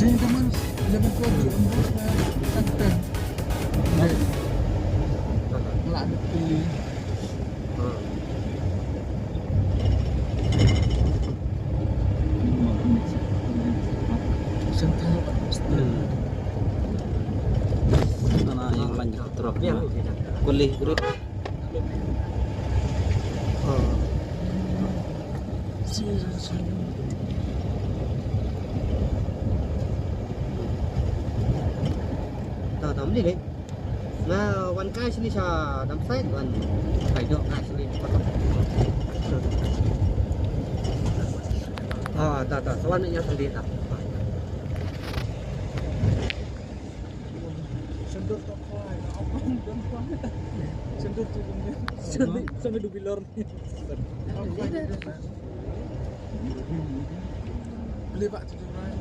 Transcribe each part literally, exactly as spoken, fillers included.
Sini teman, eleven twelve, eleven twelve, eh, kan ten. Ngelak ada pilih. Sentral, Pak. Hmm. Ana ïa nga ban trok na. Kulih group. Ta ta mli le. Nga wan kai sini sha dam side wan. Kai dok kai sini. Ah, ta ta, sa wan ïa sini ta. Sendur tu. Sendur tu. Sendur, sendur bilor. Beli bak tu, Jumai.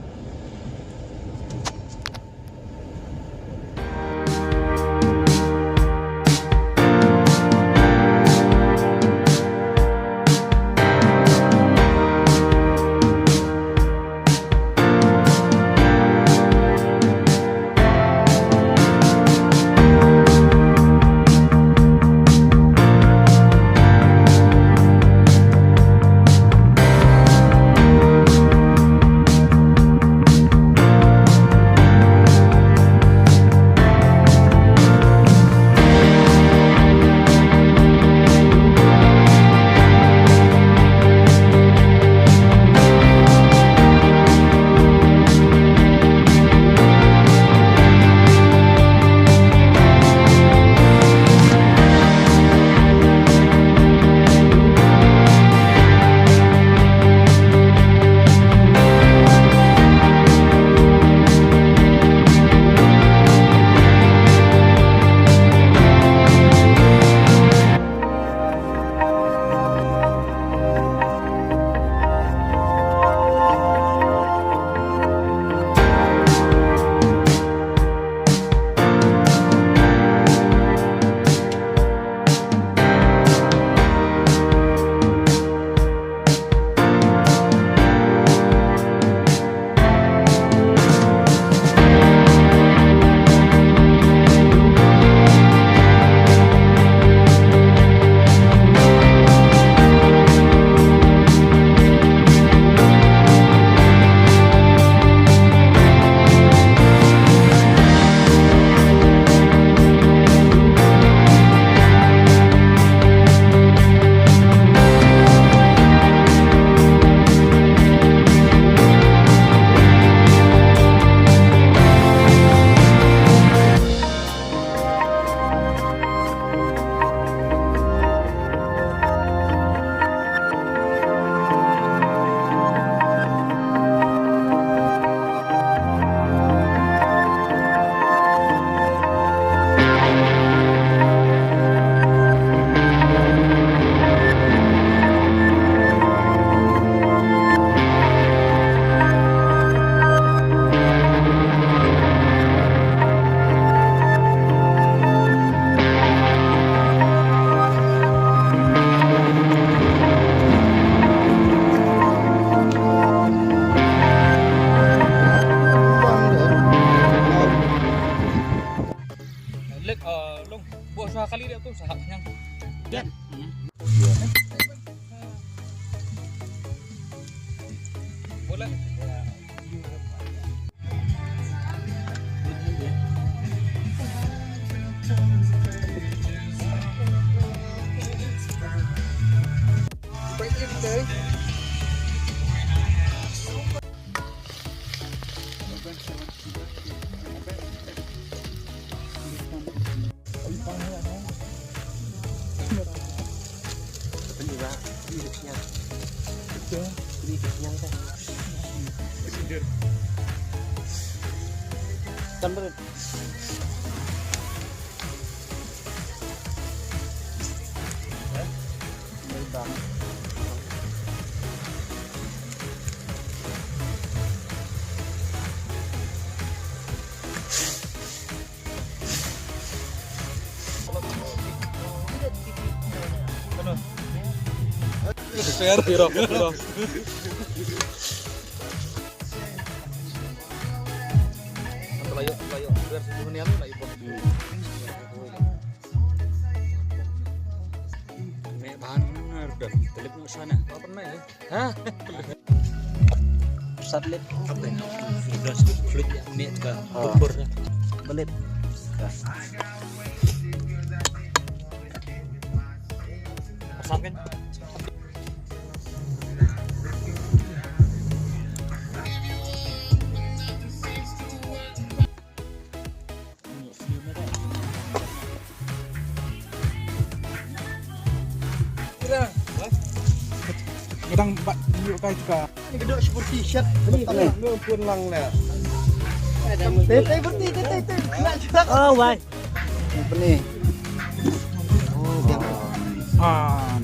Lek, ah, long, buh sha kali dia tu, sahak kenyang. Dia. Boleh. Piro, piro. Pelayo, pelayo. Biar sejuh ni anu, pelayo. Mek bahan benar dah. Telip nak sana. Apa pernah ya? Hah? Sat lip. Sudah sedikit fluid ya, mek ka. Oh. Bubur. Belit. Asam kan? Ngadang bat yuk kai tuka. Ni gedok seperti shat. Ni pun lang lah. Tete berti tete tete. Oh, wai. Apa ni? Oh, ah.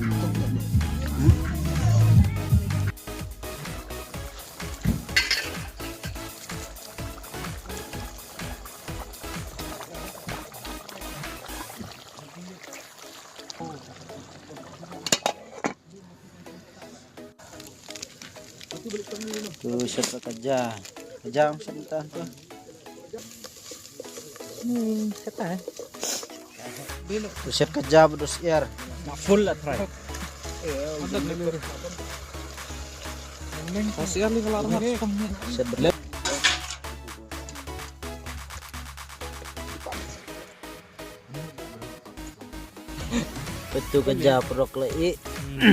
Tu siapa kerja? Kerja macam tu. Hmm, kata eh. Tu siapa kerja berdos air. Nak full lah try. Siapa berlet. Betul kerja perok le i.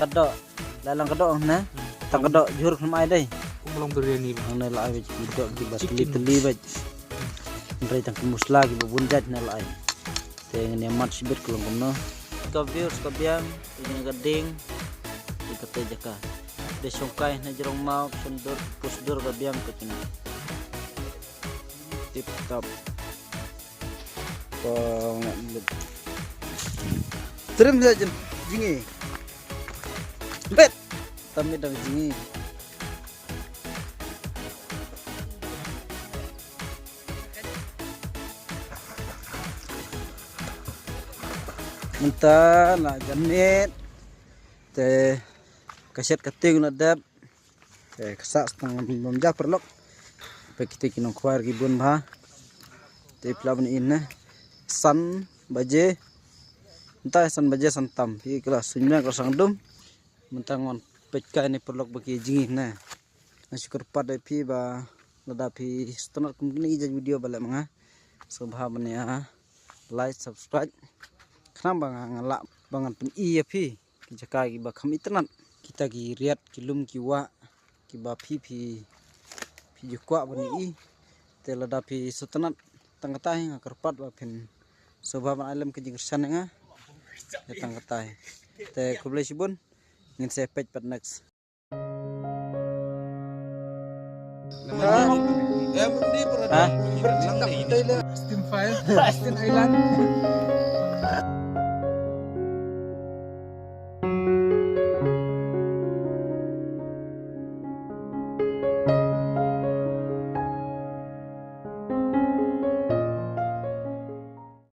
Kedok. Dalam kedok na. Tang kedok jur kena mai dai. Aku belum biryani bang. Ang na la ai kedok ki ba teli teli ba. Nrai tang ki musla ki ba bun jait na la ai. Te ngin ïa mat shibit ka long kumno. Ka viewers ka biang, ïa ka ding, ïa ka te jaka. De shongkai na jrong mau, shendur, pusdur ka biang ka kina. Tip top. Kong lut. Trim sa jin, jingi. Bet. Tamit dang jingi. Mynta la jan miet. Te ka shet ka tieng la dep. Te ka sah tang bym ja paralok. Peit kito ki nongkhwai ki bun bha. Te pla ban in ne. San baje. Mynta san baje san tam. Phi ka la suiñ miang ka la sangdum. Mynta ngan peit kai ne paralok ba ki jingim ne. Nga shu kyrpad ïa phi ba lada phi sngewtynnat kum kine ki jait video ba leh ma nga, sngewbha ban ïa like, subscribe. Khnang ba nga, nga lah ba ngan pyni ïa phi ki jaka kiba kham itynnat, kita ki riat ki lum ki wah kiba phi, phi, phi ju kwah ban ïohi. Te lada phi sngewtynnat tang katai, nga kyrpad ba phin sngewbha ban ai lem ka jingkyrshan ïa nga. Ïa tang katai. Te khublei shibun. Ngin sa peit pat next. Ha? Steam Fire, Steam Island.